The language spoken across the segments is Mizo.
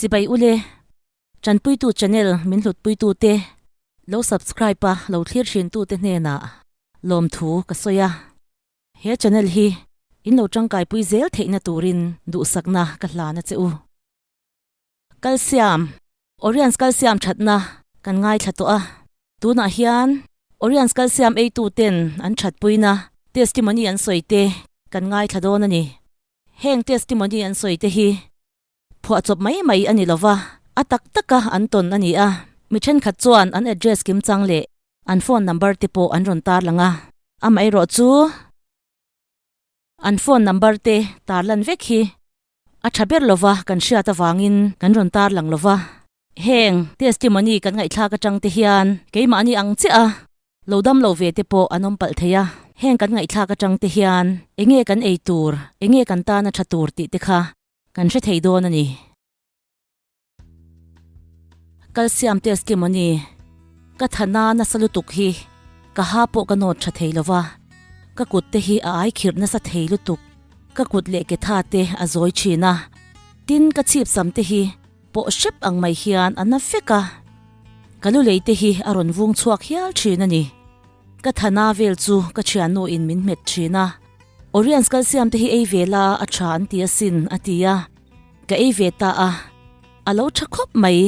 Chibai ule, Tanpuitu channel min hlutpuitu te, lo subscribe a lo thlir thintu te hnenah lawmthu ka sawi a. He channel hi in lo tangkaipui zel theihna turin duhsakna ka hlan a che u. Calcium, Oriens calcium thatna kan ngaithla tawh a, tunah hian Oriens calcium eitu ten an thatpuina testimony an sawi te kan ngaithla dawn a ni. Heng testimony an sawi te hi phuahchawp mai mai a ni lova, a tak taka an tawn a ni a, mi thenkhat chuan an address kimchang leh an phone number te pawh an rawn tarlang a, amaherawhchu an phone number te tarlan vek hi A tha ber lova kan hriat avangin kan rawn tarlang lova. Heng testimony kan ngaihthlak atang te hian keimahni ang chiah a lo dam lo ve te pawh an awm palh thei a. Heng kan ngaihthlak atang te hian enge kan ei tur, enge kan tan a tha tur tih te kha kan hre thei dawn a ni. Calcium testimony Ka thana nasa lutuk hi ka ha pawh ka nawt tha thei lova, ka kut te hi a ai khirh nasa thei lutuk, ka kut leh ke tha te a zawi thin a, tin ka chhip sam te hi pawh hrep ang mai hian a na vek a, ka lu lei te hi a rawn vung chhuak hial thin a ni. Ka thana vel chu ka thiannu in min hmet thin a, Oriens calcium te hi ei ve la a tha an ti asin a ti a. Ka ei ve ta a, a lo tha khawp mai.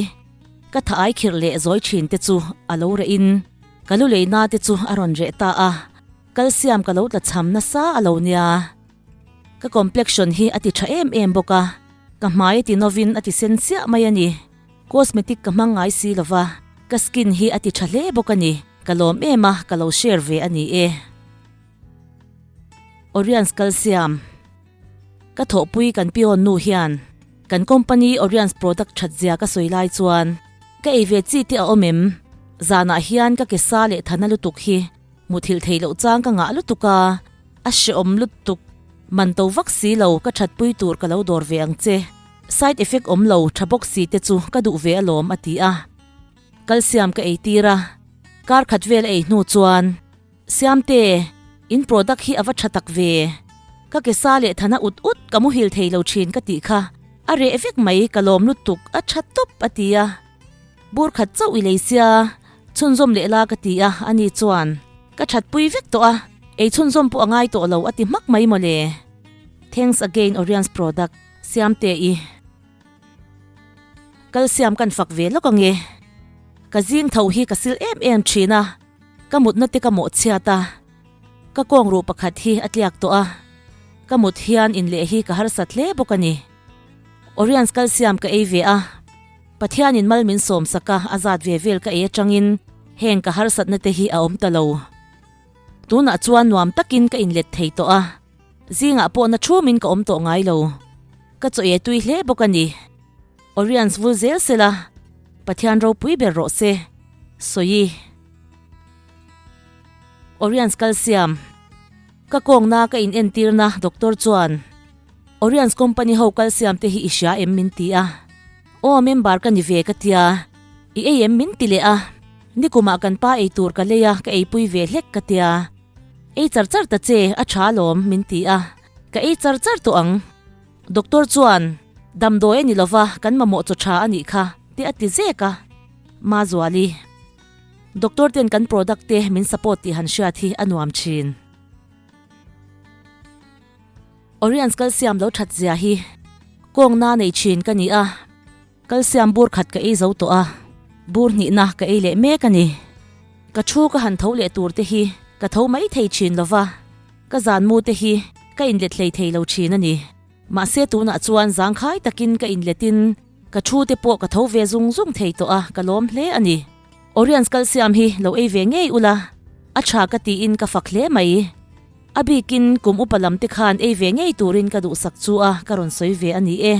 Ka tha ai khirh leh zawi thin te chu a lo reh in ka lu lei na te chu a rawn reh ta a, calcium ka lo tla cham nasa a lo nia. Ka complexion hi a ti tha em em bawk a, ka hmai a ti novin a ti sen chiah mai a ni. Cosmetic ka hmang ngai si lova, ka skin hi a ti tha hle bawk a ni. Ka lawm em a, ka lo share ve a ni e. Oriens calcium. Ka thawhpui kan peon nu hian kan company Oriens product that zia ka sawi lai chuan ka ei ve chi te a awm em? Zanah hian ka ke sa leh thana lutuk hi muthilh theih loh chang ka ngah lutuk a, a hrehawm lutuk. Man to vak si lo ka thatpui tur ka lo dawr ve ang che. Side effect awm lo tha bawk si te chu ka duh ve alawm a ti a. Calcium ka ei tir a, kar khat vel a ei hnu chuan Siamte, in product hi a va tha tak ve. Ka ke sa leh thana ut ut ka muhil thei lo thin ka tih kha a reh vek mai ka lawm lutuk a tha tawp a ti a. Bur khat chauh i lei sia, chhunzawm leh la ka ti a, ani chuan ka that pui vek tawh a, ei chhunzawm pawh a ngai tawh lo a ti hmak mai mawle. Thanks again Oriens product, Siamte i. Kalsiam kan fak ve lawk ange. Ka zing tho hi ka sil em em thin a. Ka mutna te ka mawh chhiat a, ka kawng ruh pakhat hi a tliak tawh a, ka mut hian inleh hi ka harsat hle bawk a ni. Oriens calcium ka ei ve a, Pathianin mal min sawm sak a, a zat ve vel ka ei atangin heng ka harsatna te hi a awm ta lo. Tunah chuan nuam takin ka inlet thei tawh a, zingah pawh na thumin ka awm tawh ngai lo. Ka chaw e tui hle bawk a ni. Oriens vul zel sela, Pathian ropui ber rawh se. Sawi. Oriens kalsiam. Ka kawngna ka in entirna doctor chuan Oriens company ho kalsiam te hi i hria em min ti a. Aw member ka ni ve ka tia. I ei em min ti leh a. Nikumah kan pa ei tur ka lei a ka eipui ve hlek ka tia. Ei char char ta che a tha alawm min ti a. Ka ei char char tawh ang. Doctor chuan, Damdawi a ni lova, kan mamawh chaw tha a nih kha, te a ti zek a. Mazuali, Doctor ten kan product te min support tih han hriat hi a nuam thin. Oriens calcium lo that zia hi kawng na nei thin ka ni a, calcium bur khat ka ei zo tawh a, bur hnihna ka ei leh mek a ni. Ka thu ka han tho leh tur te hi ka tho mai thei thin lova. Ka zan mu te hi ka inlet hlei thei lo thin a ni. Mahse tunah chuan zangkhai takin ka inletin ka thu te pawh ka tho ve zung zung thei tawh a, ka lawm hle a ni. Oriens calcium hi lo ei ve ngei ula, a tha ka tiin ka fak hle mai. A bikin kum upa lam te khan ei ve ngei turin ka duhsak chu a ka rawn sawi ve a ni e.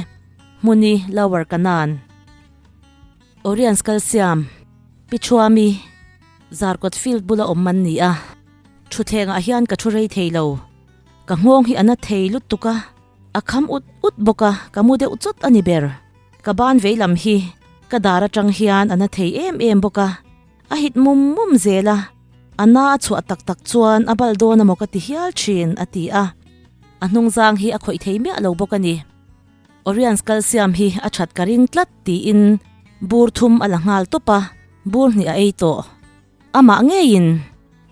Hmuni Lower Kanan. Oriens calcium, Pichuami, Zarkawt field bula awm an ni a. Thutthlengah hian ka thu rei thei lo. Ka nghawng hi a na thei lutuk a, a kham ut ut bawk a, ka mu deuh chawt a ni ber. Ka ban vei lam hi ka dar atang hian a na thei em em bawk a, a hit mum mum zel a, a na a chhuah tak tak chuan a bal dawn amaw ka ti hial thin, a ti a. A hnungzang hi a khawih thei miah lo bawk a ni. Oriens calcium hi a that ka ring tlat tiin bur thum a la nghal tawp a, bur hnih a ei tawh. Amah ngeiin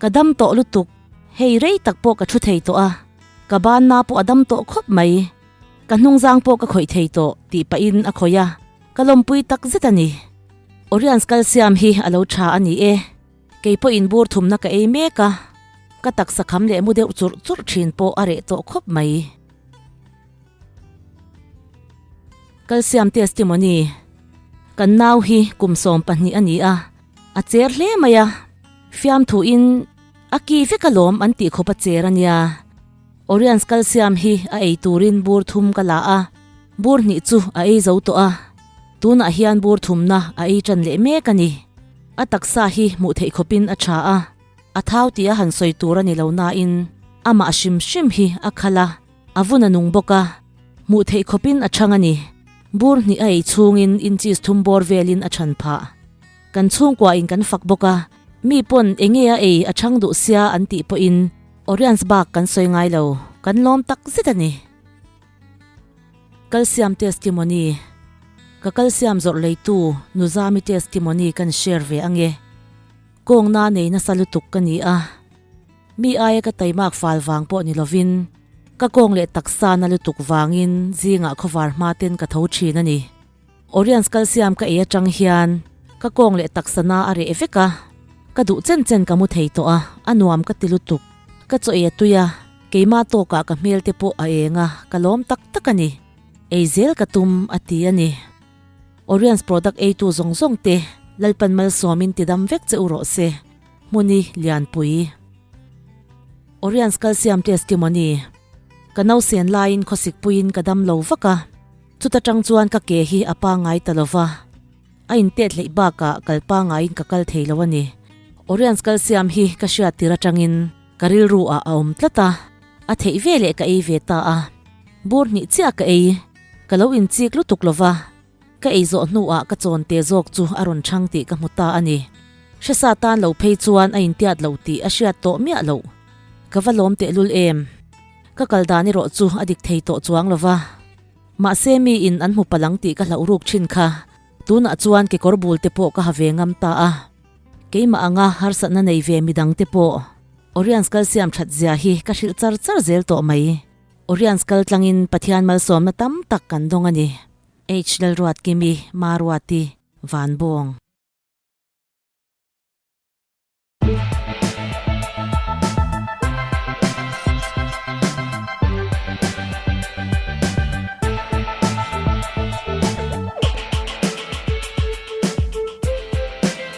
ka dam tawh lutuk, hei rei tak pawh ka thu thei tawh a, ka banna pawh a dam tawh khawp mai, ka hnungzang pawh ka khawih thei tawh tih pahin a khawih a, ka lawmpui tak zet a ni. Oriens calcium hi a lo tha a ni e. Kei pawhin bur thumna ka ei mek a, ka taksa kham leh mu deuh churh churh thin pawh a reh tawh khawp mai. Calcium testimony, Kan nau hi kum 12 a ni a, a cher hle mai a, fiamthuin a ki vek alawm an tih khawp a cher a nia. Oriens calcium hi a ei turin bur thum ka la a, bur hnih chu a ei zo tawh a, tunah hian bur thumna a ei tan leh mek a ni. A taksa hi hmuh theih khawpin a tha a, a thau tih a han sawi tur a ni lo nain amah hrim hrim hi a khal a, a vun a nung bawk a, hmuh theih khawpin a chhang a ni. Bur hnih a ei chhungin inches thum bawr velin a chhan phah. Kan chhungkuain kan fak bawk a, mi pawn enge a ei a chhang duh sia an tih pawhin Oriens bak kan sawi ngai lo, kan lawm tak zet a ni. Calcium testimony, Ka calcium zawrh leitu Nuzami testimony kan share ve ange. Kawngna nei nasa lutuk ka ni a, mi aia ka taimak fal vang pawh ni lovin ka kawng leh taksa na lutuk vangin zingah khawvar hma ten ka tho thin a ni. Oriens calcium ka ei atang hian ka kawng leh taksa na a reh vek a, ka duh chen chen ka mu thei tawh a, a nuam ka ti lutuk. Ka chaw ei a tui a, keimah tawkah ka hmel te pawh a eng a, ka lawm tak tak a ni. Ei zel ka tum a ti a ni. Oriens product eitu zawng zawng te Lalpan malsawmin tidam vek che u rawh se, Hmuni Lianpui. Oriens calcium testimony, Ka nausen laiin khawsik puiin ka dam lo vak a. Chuta tang chuan ka ke hi a pangngai ta lo va, a intet hleih bakah kal pangngaiin ka kal thei lo a ni. Oriens calcium hi ka hriat tir atangin ka rilru ah a awm tlat a, a theih ve leh ka ei ve ta a. Bur hnih chiah ka ei, ka lo inchik lutuk lo va, ka ei zawh hnuah ka chawn te zawk chu a rawn chhang tih ka hmu ta a ni. Hresa tan lo phei chuan a intiat lo tih a hriat tawh miah loh. Ka va lawm tehlul em! Ka kal dan erawh chu a dik thei tawh chuang lo va. Mahse mi in an hmu palang tih ka hlauh ruk thin kha. Tunah chuan kekawr bul te pawh ka ha ve ngam ta a. Keimah anga harsatna nei ve midang te pawh Oriens kalsiam that zia hi ka hrilh char char zel tawh mai. Oriens kal tlangin Pathian malsawmna tam tak kan dawng a ni. H Lalruatkimi, Maruati, Vanbawng.